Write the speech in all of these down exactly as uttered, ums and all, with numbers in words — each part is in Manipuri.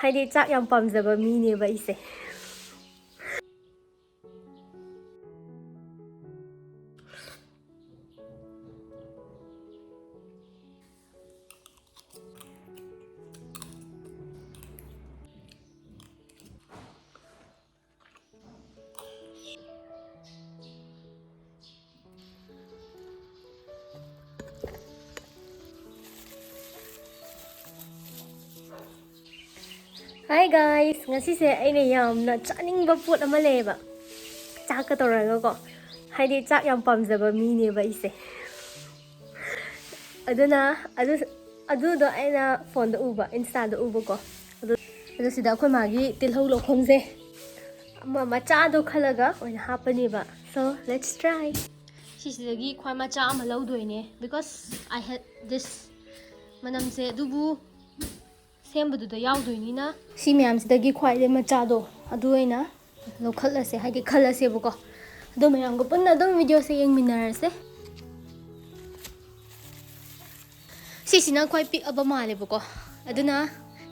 ꯍꯥꯏꯗꯤ ꯆꯥꯛ ꯌꯥꯝ ꯄꯥꯝꯖꯕ ꯃꯤꯅꯦꯕ ꯑꯩꯁꯦ꯫ Hi guys, ꯉꯁꯤꯁꯦ ꯑꯩꯅ ꯌꯥꯝꯅ ꯆꯥꯅꯤꯡꯕ ꯄꯣꯠ ꯑꯃ ꯂꯩꯌꯦꯕ, ꯆꯥꯛꯀ ꯇꯧꯔꯒꯀꯣ꯫ ꯍꯥꯏꯗꯤ ꯆꯥꯛ ꯌꯥꯝ ꯄꯥꯝꯖꯕ ꯃꯤꯅꯦꯕ ꯑꯩꯁꯦ꯫ ꯑꯗꯨꯅ ꯑꯗꯨ ꯑꯗꯨꯗꯣ ꯑꯩꯅ ꯐꯣꯟꯗ ꯎꯕ, ꯏꯟꯁꯇꯥꯗ ꯎꯕꯀꯣ꯫ ꯑꯗꯨ ꯑꯗꯨ ꯁꯤꯗ ꯑꯩꯈꯣꯏ ꯃꯥꯒꯤ ꯇꯤꯜꯍꯧ ꯂꯧꯐꯝꯁꯦ ꯑꯃ ꯃꯆꯥꯗꯣ ꯈꯜꯂꯒ ꯑꯣꯏꯅ ꯍꯥꯞꯄꯅꯦꯕ꯫ So let's try. ꯁꯤꯁꯤꯗꯒꯤ ꯈ꯭ꯋꯥꯏ ꯃꯆꯥ ꯑꯃ ꯂꯧꯗꯣꯏꯅꯦ, because I had this ꯃꯅꯝꯁꯦ ꯑꯗꯨꯕꯨ ꯁꯦꯝꯕꯗꯨꯗ ꯌꯥꯎꯗꯣꯏꯅꯤꯅ꯫ ꯁꯤ ꯃꯌꯥꯝꯁꯤꯗꯒꯤ ꯈ꯭ꯋꯥꯏꯗꯩ ꯃꯆꯥꯗꯣ ꯑꯗꯨ ꯑꯣꯏꯅ ꯂꯧꯈꯠꯂꯁꯦ, ꯍꯥꯏꯗꯤ ꯈꯜꯂꯁꯦꯕꯀꯣ꯫ ꯑꯗꯣ ꯃꯌꯥꯝꯒ ꯄꯨꯟꯅ ꯑꯗꯨꯝ ꯚꯤꯗꯤꯑꯣꯁꯦ ꯌꯦꯡꯃꯤꯟꯅꯔꯁꯦ꯫ ꯁꯤꯁꯤꯅ ꯈ꯭ꯋꯥꯏ ꯄꯤꯛꯑꯕ ꯃꯥꯜꯂꯦꯕꯀꯣ꯫ ꯑꯗꯨꯅ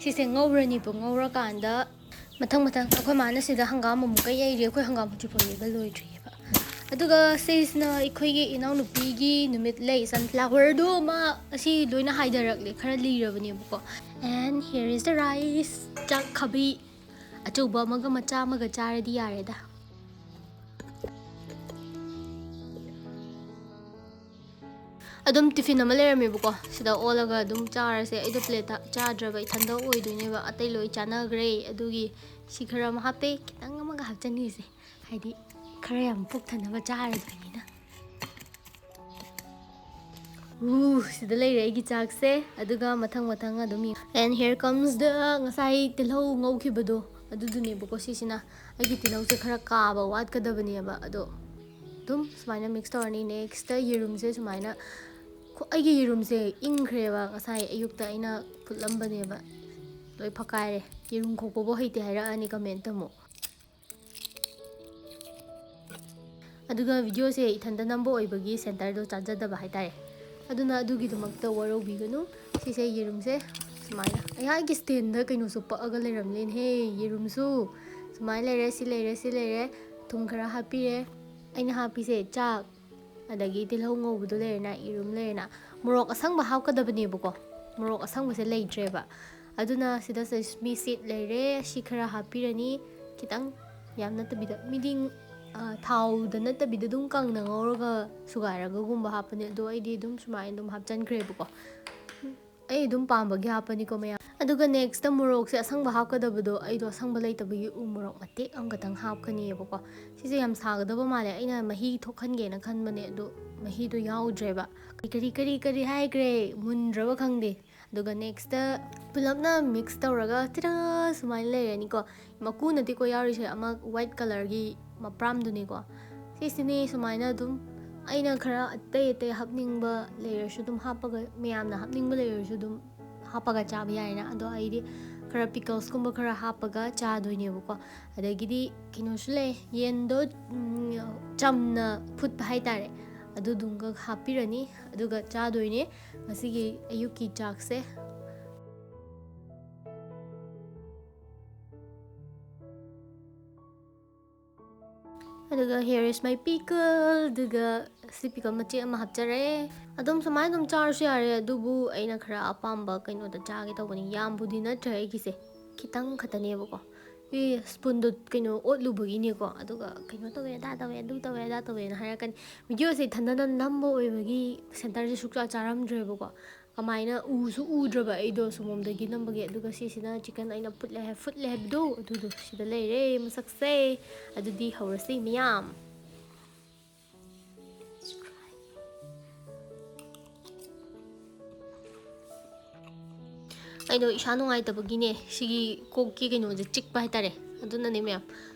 ꯁꯤꯁꯦ ꯉꯧꯔꯅꯤꯕ꯫ ꯉꯧꯔꯀꯥꯟꯗ ꯃꯊꯪ ꯃꯊꯪ ꯑꯩꯈꯣꯏ ꯃꯥꯅ ꯁꯤꯗ ꯍꯪꯒꯥꯝ ꯑꯃꯨꯛꯀ ꯌꯩꯔꯤ꯫ ꯑꯩꯈꯣꯏ ꯍꯪꯒꯥꯝ ꯍꯧꯖꯤꯛꯐꯥꯎ ꯌꯩꯕ ꯂꯣꯏꯗ꯭ꯔꯤꯑꯕ꯫ ꯑꯗꯨꯒ ꯁꯤꯁꯤꯅ ꯑꯩꯈꯣꯏꯒꯤ ꯏꯅꯥꯎꯅꯨꯄꯤꯒꯤ ꯅꯨꯃꯤꯠ ꯂꯩ, ꯁꯟꯐ꯭ꯂꯥꯋꯔꯗꯨ ꯑꯃ, ꯑꯁꯤ ꯂꯣꯏꯅ ꯍꯥꯏꯊꯔꯛꯂꯦ, ꯈꯔ ꯂꯤꯔꯕꯅꯦꯕꯀꯣ꯫ And here is the rice. ꯆꯥꯛ ꯈꯥꯕꯩ ꯑꯆꯧꯕ ꯑꯃꯒ ꯃꯆꯥ ꯑꯃꯒ ꯆꯥꯔꯗꯤ ꯌꯥꯔꯦꯗ꯫ ꯑꯗꯨꯝ ꯇꯤꯐꯤꯟ ꯑꯃ ꯂꯩꯔꯝꯃꯦꯕꯀꯣ, ꯁꯤꯗ ꯑꯣꯜꯂꯒ ꯑꯗꯨꯝ ꯆꯥꯔꯁꯦ꯫ ꯑꯩꯗꯣ ꯄ꯭ꯂꯦꯠꯇ ꯆꯥꯗ꯭ꯔꯕ, ꯏꯊꯟꯗ ꯑꯣꯏꯗꯣꯏꯅꯦꯕ, ꯑꯇꯩ ꯂꯣꯏ ꯆꯥꯅꯈ꯭ꯔꯦ꯫ ꯑꯗꯨꯒꯤ ꯁꯤ ꯈꯔ ꯑꯃ ꯍꯥꯞꯄꯦ, ꯈꯤꯇꯪ ꯑꯃꯒ ꯍꯥꯞꯆꯟꯈꯤꯁꯦ, ꯍꯥꯏꯗꯤ ꯈꯔ ꯌꯥꯝ ꯄꯨꯛ ꯊꯟꯅꯕ ꯆꯥꯔꯗꯣꯏꯅꯤꯅ꯫ ꯎ, ꯁꯤꯗ ꯂꯩꯔꯦ ꯑꯩꯒꯤ ꯆꯥꯛꯁꯦ꯫ ꯑꯗꯨꯒ ꯃꯊꯪ ꯃꯊꯪ ꯑꯗꯨꯝ ꯌꯦꯡ-, and here comes the ꯉꯁꯥꯏ ꯇꯤꯜꯍꯧ ꯉꯧꯈꯤꯕꯗꯣ, ꯑꯗꯨꯗꯨꯅꯦꯕꯀꯣ꯫ ꯁꯤꯁꯤꯅ ꯑꯩꯒꯤ ꯇꯤꯜꯍꯧꯁꯦ ꯈꯔ ꯀꯥꯕ ꯋꯥꯠꯀꯗꯕꯅꯦꯕ꯫ ꯑꯗꯣ ꯑꯗꯨꯝ ꯁꯨꯃꯥꯏꯅ ꯃꯤꯛꯁ ꯇꯧꯔꯅꯤ꯫ ꯅꯦꯛꯁꯇ ꯌꯦꯔꯨꯝꯁꯦ ꯁꯨꯃꯥꯏꯅ, ꯈꯣ-, ꯑꯩꯒꯤ ꯌꯦꯔꯨꯝꯁꯦ ꯏꯪꯈ꯭ꯔꯦꯕ, ꯉꯁꯥꯏ ꯑꯌꯨꯛꯇ ꯑꯩꯅ ꯐꯨꯠꯂꯝꯕꯅꯦꯕ꯫ ꯂꯣꯏ ꯐꯛꯀꯥꯏꯔꯦ꯫ ꯌꯦꯔꯨꯝ ꯈꯣꯛꯄꯕꯨ ꯍꯩꯇꯦ ꯍꯥꯏꯔꯛꯑꯅꯤ ꯀꯃꯦꯟꯇ ꯑꯃꯨꯛ꯫ ꯑꯗꯨꯒ ꯚꯤꯗꯤꯑꯣꯁꯦ ꯏꯊꯟꯇ ꯅꯝꯕ ꯑꯣꯏꯕꯒꯤ ꯁꯦꯟꯇꯔꯗꯣ ꯆꯥꯖꯗꯕ ꯍꯥꯏꯇꯥꯔꯦ꯫ ꯑꯗꯨꯅ ꯑꯗꯨꯒꯤꯗꯃꯛꯇ ꯋꯥꯔꯧꯕꯤꯒꯅꯨ꯫ ꯁꯤꯁꯦ ꯌꯦꯔꯨꯝꯁꯦ ꯁꯨꯃꯥꯏꯅ ꯑꯩꯍꯥꯛꯀꯤ ꯁ꯭ꯇꯦꯟꯗ ꯀꯩꯅꯣꯁꯨ ꯄꯛꯑꯒ ꯂꯩꯔꯝꯂꯦꯅꯦꯍꯦ꯫ ꯌꯦꯔꯨꯝꯁꯨ ꯁꯨꯃꯥꯏꯅ ꯂꯩꯔꯦ, ꯁꯤ ꯂꯩꯔꯦ, ꯁꯤ ꯂꯩꯔꯦ꯫ ꯊꯨꯝ ꯈꯔ ꯍꯥꯞꯄꯤꯔꯦ꯫ ꯑꯩꯅ ꯍꯥꯞꯄꯤꯁꯦ ꯆꯥꯛ, ꯑꯗꯒꯤ ꯇꯤꯜꯍꯧ ꯉꯧꯕꯗꯣ ꯂꯩꯔꯦꯅ, ꯌꯦꯔꯨꯝ ꯂꯩꯔꯦꯅ꯫ ꯃꯣꯔꯣꯛ ꯑꯁꯪꯕ ꯍꯥꯞꯀꯗꯕꯅꯦꯕꯀꯣ, ꯃꯣꯔꯣꯛ ꯑꯁꯪꯕꯁꯦ ꯂꯩꯇ꯭ꯔꯦꯕ꯫ ꯑꯗꯨꯅ ꯁꯤꯗ sesame seed ꯂꯩꯔꯦ, ꯁꯤ ꯈꯔ ꯍꯥꯞꯄꯤꯔꯅꯤ꯫ ꯈꯤꯇꯪ, ꯌꯥꯝ ꯅꯠꯇꯕꯤꯗ, ꯃꯤꯗꯤ, ꯑ, ꯊꯥꯎꯗ ꯅꯠꯇꯕꯤꯗ ꯑꯗꯨꯝ ꯀꯪꯅ ꯉꯧꯔꯒ ꯁꯨꯒꯥꯏꯔꯒꯒꯨꯝꯕ ꯍꯥꯞꯄꯅꯦ, ꯑꯗꯣ ꯑꯩꯗꯤ ꯑꯗꯨꯝ ꯁꯨꯃꯥꯏꯅ ꯑꯗꯨꯝ ꯍꯥꯞꯆꯟꯈ꯭ꯔꯦꯕꯀꯣ꯫ ꯑꯩ ꯑꯗꯨꯝ ꯄꯥꯝꯕꯒꯤ ꯍꯥꯞꯄꯅꯤꯀꯣ ꯃꯌꯥꯝ꯫ ꯑꯗꯨꯒ next ꯃꯣꯔꯣꯛꯁꯦ ꯑꯁꯪꯕ ꯍꯥꯞꯀꯗꯕꯗꯣ ꯑꯩꯗꯣ ꯑꯁꯪꯕ ꯂꯩꯇꯕꯒꯤ ꯎ ꯃꯣꯔꯣꯛ ꯃꯇꯦꯛ ꯑꯃꯈꯛꯇꯪ ꯍꯥꯞꯀꯅꯤꯕꯀꯣ꯫ ꯁꯤꯁꯦ ꯌꯥꯝ ꯁꯥꯒꯗꯕ ꯃꯥꯜꯂꯦ, ꯑꯩꯅ ꯃꯍꯤ ꯊꯣꯛꯍꯟꯒꯦꯅ ꯈꯟꯕꯅꯦ, ꯑꯗꯣ ꯃꯍꯤꯗꯣ ꯌꯥꯎꯗ꯭ꯔꯦꯕ꯫ ꯀꯔꯤ, ꯀꯔꯤ, ꯀꯔꯤ, ꯀꯔꯤ ꯍꯥꯏꯈ꯭ꯔꯦ? ꯃꯨꯟꯗ꯭ꯔꯕ ꯈꯪꯗꯦ꯫ ꯑꯗꯨꯒ next ꯄꯨꯂꯞꯅ mix ꯇꯧꯔꯒ ꯇꯤꯔꯥ ꯁꯨꯃꯥꯏꯅ ꯂꯩꯔꯅꯤꯀꯣ꯫ ꯃꯀꯨ ꯅꯠꯇꯦꯀꯣ ꯌꯥꯎꯔꯤꯁꯦ, ꯑꯃ white colourꯒꯤ ꯃꯄ꯭ꯔꯥꯝꯗꯨꯅꯤꯀꯣ꯫ ꯁꯤꯁꯤꯅꯤ ꯁꯨꯃꯥꯏꯅ ꯑꯗꯨꯝ ꯑꯩꯅ ꯈꯔ ꯑꯇꯩ ꯑꯇꯩ ꯍꯥꯞꯅꯤꯡꯕ ꯂꯩꯔꯁꯨ ꯑꯗꯨꯝ ꯍꯥꯞꯄꯒ, ꯃꯌꯥꯝꯅ ꯍꯥꯞꯅꯤꯡꯕ ꯂꯩꯔꯁꯨ ꯑꯗꯨꯝ ꯍꯥꯞꯄꯒ ꯆꯥꯕ ꯌꯥꯏꯅ꯫ ꯑꯗꯣ ꯑꯩꯗꯤ ꯈꯔ picklesꯀꯨꯝꯕ ꯈꯔ ꯍꯥꯞꯄꯒ ꯆꯥꯗꯣꯏꯅꯦꯕꯀꯣ꯫ ꯑꯗꯒꯤꯗꯤ ꯀꯩꯅꯣꯁꯨ ꯂꯩ, ꯌꯦꯟꯗꯣ, ꯎꯝ, ꯆꯝꯅ ꯐꯨꯠꯄ ꯍꯥꯏꯇꯥꯔꯦ, ꯑꯗꯨꯗꯨꯝꯒ ꯍꯥꯞꯄꯤꯔꯅꯤ, ꯑꯗꯨꯒ ꯆꯥꯗꯣꯏꯅꯦ ꯉꯁꯤꯒꯤ ꯑꯌꯨꯛꯀꯤ ꯆꯥꯛꯁꯦ꯫ ꯑꯗꯨꯒ here is my pickle, ꯑꯗꯨꯒ ꯁꯤ pickle ꯃꯆꯦꯠ ꯑꯃ ꯍꯥꯞꯆꯔꯦ꯫ ꯑꯗꯨꯝ ꯁꯨꯃꯥꯏꯅ ꯑꯗꯨꯝ ꯆꯥꯔꯁꯨ ꯌꯥꯔꯦ, ꯑꯗꯨꯕꯨ ꯑꯩꯅ ꯈꯔ ꯑꯄꯥꯝꯕ ꯀꯩꯅꯣꯗ ꯆꯥꯒꯦ ꯇꯧꯕꯅꯤ꯫ ꯌꯥꯝꯕꯨꯗꯤ ꯅꯠꯇ꯭ꯔꯦ ꯑꯩꯒꯤꯁꯦ, ꯈꯤꯇꯪ ꯈꯛꯇꯅꯦꯕꯀꯣ꯫ ꯁꯤ spoonꯗꯣ ꯀꯩꯅꯣ ꯑꯣꯠꯂꯨꯕꯒꯤꯅꯦꯀꯣ, ꯑꯗꯨꯒ "ꯀꯩꯅꯣ ꯇꯧꯋꯦ, ꯑꯗꯥ ꯇꯧꯋꯦ, ꯑꯗꯨ ꯇꯧꯋꯦ, ꯑꯗꯥ ꯇꯧꯋꯦꯅ" ꯍꯥꯏꯔꯛꯀꯅꯤ꯫ Videoꯁꯦ ꯏꯊꯟꯗꯅ ꯅꯝꯕ ꯑꯣꯏꯕꯒꯤ centreꯁꯦ ꯁꯨꯛꯆꯥ ꯆꯥꯔꯝꯗ꯭ꯔꯦꯕꯀꯣ꯫ ꯀꯃꯥꯏꯅ ꯎꯁꯨ ꯎꯗ꯭ꯔꯕ ꯑꯩꯗꯣ ꯁꯨꯃꯣꯝꯗꯒꯤ ꯅꯝꯕꯒꯤ꯫ ꯑꯗꯨꯒ ꯁꯤꯁꯤꯅ chicken ꯑꯩꯅ ꯐꯨꯠꯂꯦ ꯍꯥꯏ-, ꯐꯨꯠꯂꯦ ꯍꯥꯏꯕꯗꯣ, ꯑꯗꯨꯗꯣ ꯁꯤꯗ ꯂꯩꯔꯦ ꯃꯁꯛꯁꯦ꯫ ꯑꯗꯨꯗꯤ ꯍꯧꯔꯁꯤ ꯃꯌꯥꯝ꯫ ꯑꯩꯗꯣ ꯏꯁꯥ ꯅꯨꯡꯉꯥꯏꯇꯕꯒꯤꯅꯦ, ꯁꯤꯒꯤ ꯀꯣꯛꯀꯤ ꯀꯩꯅꯣꯁꯦ ꯆꯤꯛꯄ ꯍꯥꯏꯇꯥꯔꯦ, ꯑꯗꯨꯅꯅꯦ ꯃꯌꯥꯝ꯫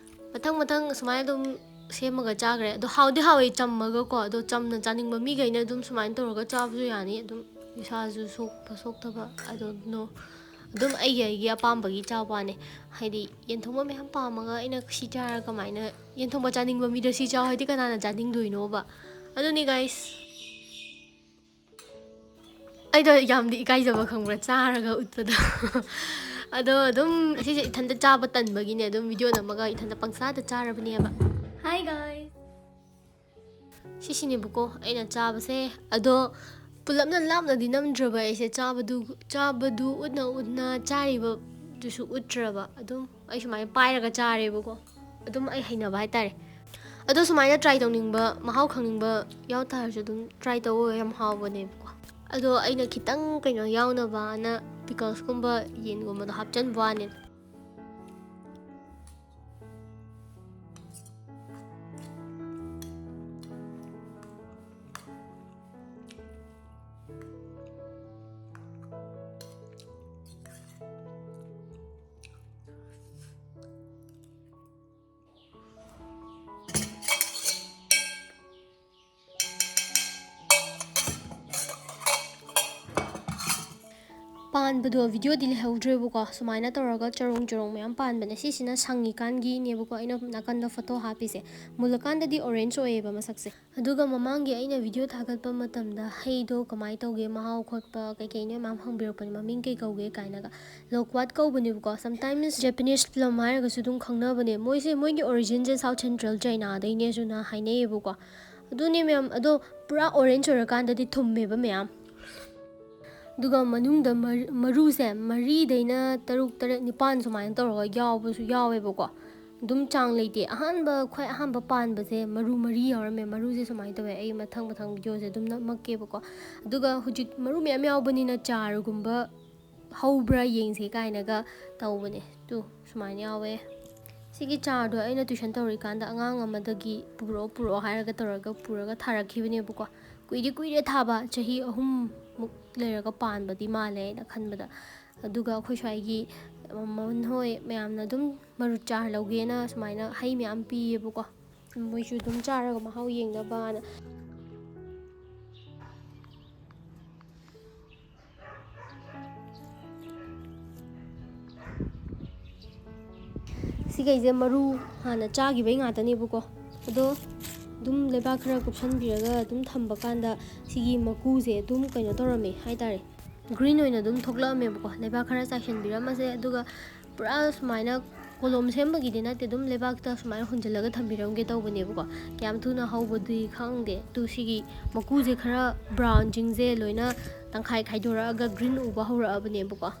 ꯃꯊꯪ ꯃꯊꯪ ꯁꯨꯃꯥꯏꯅ ꯑꯗꯨꯝ ꯁꯦꯝꯃꯒ ꯆꯥꯈ꯭ꯔꯦ꯫ ꯑꯗꯣ ꯍꯥꯎꯗꯤ ꯍꯥꯎꯋꯦ ꯆꯝꯃꯒꯀꯣ꯫ ꯑꯗꯣ ꯆꯝꯅ ꯆꯥꯅꯤꯡꯕ ꯃꯤꯈꯩꯅ ꯑꯗꯨꯝ ꯁꯨꯃꯥꯏꯅ ꯇꯧꯔꯒ ꯆꯥꯕꯁꯨ ꯌꯥꯅꯤ꯫ ꯑꯗꯨꯝ ꯏꯁꯥꯁꯨ ꯁꯣꯛꯄ ꯁꯣꯛꯇꯕ, I don't know꯫ ꯑꯗꯨꯝ ꯑꯩꯒꯤ ꯑꯩꯒꯤ ꯑꯄꯥꯝꯕꯒꯤ ꯆꯥꯕ ꯋꯥꯅꯦ꯫ ꯍꯥꯏꯗꯤ ꯌꯦꯟ ꯊꯣꯡꯕ ꯃꯌꯥꯝ ꯄꯥꯝꯃꯒ ꯑꯩꯅ ꯁꯤ ꯆꯥꯔꯒ ꯀꯃꯥꯏꯅ, ꯌꯦꯟ ꯊꯣꯡꯕ ꯆꯥꯅꯤꯡꯕ ꯃꯤꯗ ꯁꯤ ꯆꯥꯎ ꯍꯥꯏꯗꯤ ꯀꯅꯥꯅ ꯆꯥꯅꯤꯡꯗꯣꯏꯅꯣꯕ? ꯑꯗꯨꯅꯤ guys꯫ ꯑꯩꯗꯣ ꯌꯥꯝꯗꯤ ꯏꯀꯥꯏꯖꯕ, ꯈꯪꯕ꯭ꯔꯥ, ꯆꯥꯔꯒ ꯎꯠꯄꯗꯣ꯫ ꯑꯗꯣ ꯑꯗꯨꯝ ꯁꯤꯁꯦ ꯏꯊꯟꯇ ꯆꯥꯕ ꯇꯟꯕꯒꯤꯅꯦ, ꯑꯗꯨꯝ ꯚꯤꯗꯤꯑꯣ ꯅꯝꯃꯒ ꯏꯊꯟꯇ ꯄꯪꯆꯥꯗ ꯆꯥꯔꯕꯅꯦꯕ꯫ Hi guys. ꯁꯤꯁꯤꯅꯦꯕꯀꯣ ꯑꯩꯅ ꯆꯥꯕꯁꯦ꯫ ꯑꯗꯣ ꯄꯨꯂꯞꯅ ꯂꯥꯞꯅꯗꯤ ꯅꯝꯗ꯭ꯔꯕ ꯑꯩꯁꯦ, ꯆꯥꯕꯗꯨ, ꯆꯥꯕꯗꯨ ꯎꯠꯅ ꯎꯠꯅ ꯆꯥꯔꯤꯕꯗꯨꯁꯨ ꯎꯠꯇ꯭ꯔꯕ꯫ ꯑꯗꯨꯝ ꯑꯩ ꯁꯨꯃꯥꯏꯅ ꯄꯥꯏꯔꯒ ꯆꯥꯔꯦꯕꯀꯣ꯫ ꯑꯗꯨꯝ ꯑꯩ ꯍꯩꯅꯕ ꯍꯥꯏꯇꯥꯔꯦ꯫ ꯑꯗꯣ ꯁꯨꯃꯥꯏꯅ try ꯇꯧꯅꯤꯡꯕ, ꯃꯍꯥꯎ ꯈꯪꯅꯤꯡꯕ ꯌꯥꯎ ꯇꯥꯔꯁꯨ ꯑꯗꯨꯝ try ꯇꯧꯑꯣ, ꯌꯥꯝ ꯍꯥꯎꯕꯅꯦꯕꯀꯣ꯫ ꯑꯗꯣ ꯑꯩꯅ ꯈꯤꯇꯪ ꯀꯩꯅꯣ ꯌꯥꯎꯅꯕꯅ pickles ꯀꯨꯝꯕ, ꯌꯦꯟꯒꯨꯝꯕꯗꯣ ꯍꯥꯞꯆꯟꯕ ꯋꯥꯅꯦ꯫ ꯄꯥꯟꯕꯗꯣ ꯚꯤꯗꯤꯑꯣꯗꯤ ꯂꯩꯍꯧꯗ꯭ꯔꯦꯕꯀꯣ꯫ ꯁꯨꯃꯥꯏꯅ ꯇꯧꯔꯒ ꯆꯔꯣꯡ ꯆꯔꯣꯡ ꯃꯌꯥꯝ ꯄꯥꯟꯕꯅꯦ꯫ ꯁꯤꯁꯤꯅ ꯁꯪꯉꯤꯀꯥꯟꯒꯤꯅꯦꯕꯀꯣ ꯑꯩꯅ ꯅꯥꯀꯟꯗ ꯐꯣꯇꯣ ꯍꯥꯞꯄꯤꯁꯦ꯫ ꯃꯨꯜꯂꯀꯥꯟꯗꯗꯤ orange ꯑꯣꯏꯌꯦꯕ ꯃꯁꯛꯁꯦ꯫ ꯑꯗꯨꯒ ꯃꯃꯥꯡꯒꯤ ꯑꯩꯅ ꯚꯤꯗꯤꯑꯣ ꯊꯥꯒꯠꯄ ꯃꯇꯝꯗ ꯍꯩꯗꯣ ꯀꯃꯥꯏꯅ ꯇꯧꯒꯦ, ꯃꯍꯥꯎ ꯈꯣꯠꯄ ꯀꯩꯀꯩꯅꯣ ꯃꯌꯥꯝ ꯍꯪꯕꯤꯔꯛꯄꯅꯦ, ꯃꯃꯤꯡ ꯀꯩ ꯀꯧꯒꯦ ꯀꯥꯏꯅꯒ꯫ Loquat ꯀꯧꯕꯅꯦꯕꯀꯣ꯫ Sometimes Japanese plum ꯍꯥꯏꯔꯒꯁꯨ ꯑꯗꯨꯝ ꯈꯪꯅꯕꯅꯦ꯫ ꯃꯣꯏꯁꯦ, ꯃꯣꯏꯒꯤ originꯁꯦ South Central Chinaꯗꯩꯅꯦꯁꯨꯅ ꯍꯥꯏꯅꯩꯌꯦꯕꯀꯣ꯫ ꯑꯗꯨꯅꯦ ꯃꯌꯥꯝ꯫ ꯑꯗꯣ ꯄꯨꯔꯥ orange ꯑꯣꯏꯔꯀꯥꯟꯗꯗꯤ ꯊꯨꯝꯃꯦꯕ ꯃꯌꯥꯝ꯫ ꯑꯗꯨꯒ ꯃꯅꯨꯡꯗ ꯃꯔ-, ꯃꯔꯨꯁꯦ ꯃꯔꯤꯗꯩꯅ ꯇꯔꯨꯛ, ꯇꯔꯦꯠ, ꯅꯤꯄꯥꯟ ꯁꯨꯃꯥꯏꯅ ꯇꯧꯔꯒ ꯌꯥꯎꯕꯁꯨ ꯌꯥꯎꯋꯦꯕꯀꯣ꯫ ꯑꯗꯨꯝ ꯆꯥꯡ ꯂꯩꯇꯦ꯫ ꯑꯍꯥꯟꯕ, ꯈ꯭ꯋꯥꯏ ꯑꯍꯥꯟꯕ ꯄꯥꯟꯕꯁꯦ ꯃꯔꯨ ꯃꯔꯤ ꯌꯥꯎꯔꯝꯃꯦ꯫ ꯃꯔꯨꯁꯦ ꯁꯨꯃꯥꯏꯅ ꯇꯧꯋꯦ꯫ ꯑꯩ ꯃꯊꯪ ꯃꯊꯪ ꯚꯤꯗꯤꯑꯣꯁꯦ ꯑꯗꯨꯝ ꯅꯝꯃꯛꯀꯦꯕꯀꯣ꯫ ꯑꯗꯨꯒ ꯍꯧꯖꯤꯛ ꯃꯔꯨ ꯃꯌꯥꯝ ꯌꯥꯎꯕꯅꯤꯅ ꯆꯥꯔꯒꯨꯝꯕ ꯍꯧꯕ꯭ꯔꯥ ꯌꯦꯡꯁꯦ ꯀꯥꯏꯅꯒ ꯇꯧꯕꯅꯦ꯫ ꯇꯨ, ꯁꯨꯃꯥꯏꯅ ꯌꯥꯎꯋꯦ꯫ ꯁꯤꯒꯤ ꯆꯥꯔꯗꯣ ꯑꯩꯅ tuition ꯇꯧꯔꯤꯀꯥꯟꯗ ꯑꯉꯥꯡ ꯑꯃꯗꯒꯤ ꯄꯨꯔꯛꯑꯣ, ꯄꯨꯔꯛꯑꯣ ꯍꯥꯏꯔꯒ ꯇꯧꯔꯒ ꯄꯨꯔꯒ ꯊꯥꯔꯛꯈꯤꯕꯅꯦꯕꯀꯣ꯫ ꯀꯨꯏꯗꯤ ꯀꯨꯏꯔꯦ ꯊꯥꯕ, ꯆꯍꯤ ꯑꯍꯨꯝꯃꯨꯛ ꯂꯩꯔꯒ ꯄꯥꯟꯕꯗꯤ ꯃꯥꯜꯂꯦ ꯑꯩꯅ ꯈꯟꯕꯗ꯫ ꯑꯗꯨꯒ ꯑꯩꯈꯣꯏ ꯁ꯭ꯋꯥꯏꯒꯤ ꯃꯃꯟ ꯍꯣꯏ ꯃꯌꯥꯝꯅ ꯑꯗꯨꯝ ꯃꯔꯨ ꯆꯥꯔ ꯂꯧꯒꯦꯅ ꯁꯨꯃꯥꯏꯅ ꯍꯩ ꯃꯌꯥꯝ ꯄꯤꯌꯦꯕꯀꯣ꯫ ꯃꯣꯏꯁꯨ ꯑꯗꯨꯝ ꯆꯥꯔꯒ ꯃꯍꯥꯎ ꯌꯦꯡꯅꯕꯅ꯫ ꯁꯤꯈꯩꯁꯦ ꯃꯔꯨ ꯍꯥꯟꯅ ꯆꯥꯈꯤꯕꯩ ꯉꯥꯛꯇꯅꯦꯕꯀꯣ꯫ ꯑꯗꯣ ꯑꯗꯨꯝ ꯂꯩꯕꯥꯛ ꯈꯔ ꯀꯨꯞꯁꯟꯕꯤꯔꯒ ꯑꯗꯨꯝ ꯊꯝꯕ ꯀꯥꯟꯗ ꯁꯤꯒꯤ ꯃꯀꯨꯁꯦ ꯑꯗꯨꯝ ꯀꯩꯅꯣ ꯇꯧꯔꯝꯃꯦ ꯍꯥꯏꯇꯥꯔꯦ, ꯒ꯭ꯔꯤꯟ ꯑꯣꯏꯅ ꯑꯗꯨꯝ ꯊꯣꯛꯂꯛꯑꯝꯃꯦꯕꯀꯣ꯫ ꯂꯩꯕꯥꯛ ꯈꯔ ꯆꯥꯏꯁꯤꯟꯕꯤꯔꯝꯃꯁꯦ, ꯑꯗꯨꯒ ꯄꯨꯔꯥ ꯁꯨꯃꯥꯏꯅ ꯀꯣꯂꯣꯝ ꯁꯦꯝꯕꯒꯤꯗꯤ ꯅꯠꯇꯦ, ꯑꯗꯨꯝ ꯂꯩꯕꯥꯛꯇ ꯁꯨꯃꯥꯏꯅ ꯍꯨꯟꯖꯤꯜꯂꯒ ꯊꯝꯕꯤꯔꯝꯒꯦ ꯇꯧꯕꯅꯦꯕꯀꯣ꯫ ꯀꯌꯥꯝ ꯊꯨꯅ ꯍꯧꯕꯗꯤ ꯈꯪꯗꯦ, ꯑꯗꯨ ꯁꯤꯒꯤ ꯃꯀꯨꯁꯦ ꯈꯔ ꯕ꯭ꯔꯥꯎꯟꯁꯤꯡꯁꯦ ꯂꯣꯏꯅ ꯇꯪꯈꯥꯏ ꯈꯥꯏꯗꯣꯔꯛꯑꯒ ꯒ꯭ꯔꯤꯟ ꯎꯕ ꯍꯧꯔꯛꯑꯕꯅꯦꯕꯀꯣ꯫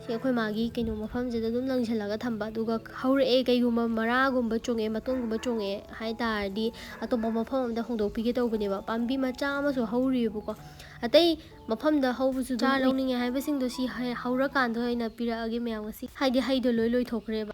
ꯁꯤ ꯑꯩꯈꯣꯏ ꯃꯥꯒꯤ ꯀꯩꯅꯣ ꯃꯐꯝꯁꯤꯗ ꯑꯗꯨꯝ ꯂꯪꯁꯤꯜꯂꯒ ꯊꯝꯕ, ꯑꯗꯨꯒ ꯍꯧꯔꯛꯑꯦ, ꯀꯩꯒꯨꯝꯕ ꯃꯔꯥꯒꯨꯝꯕ ꯆꯣꯡꯉꯛꯑꯦ, ꯃꯇꯣꯟꯒꯨꯝꯕ ꯆꯣꯡꯉꯛꯑꯦ ꯍꯥꯏ ꯇꯥꯔꯗꯤ ꯑꯇꯣꯞꯄ ꯃꯐꯝ ꯑꯃꯗ ꯍꯣꯡꯗꯣꯛꯄꯤꯒꯦ ꯇꯧꯕꯅꯦꯕ꯫ ꯄꯥꯝꯕꯤ ꯃꯆꯥ ꯑꯃꯁꯨ ꯍꯧꯔꯤꯕꯀꯣ, ꯑꯇꯩ ꯃꯐꯝꯗ ꯍꯧꯕꯁꯨ ꯑꯗꯨꯝ ꯆꯥꯔ ꯎꯏ꯫ ꯂꯧꯅꯤꯡꯉꯦ ꯍꯥꯏꯕꯁꯤꯡꯗꯣ ꯁꯤ ꯍꯩ-, ꯍꯧꯔꯀꯥꯟꯗ ꯑꯣꯏꯅ ꯄꯤꯔꯛꯑꯒꯦ ꯃꯌꯥꯝ ꯉꯁꯤ, ꯍꯥꯏꯗꯤ ꯍꯩꯗꯣ ꯂꯣꯏ ꯂꯣꯏꯊꯣꯛꯈ꯭ꯔꯦꯕ꯫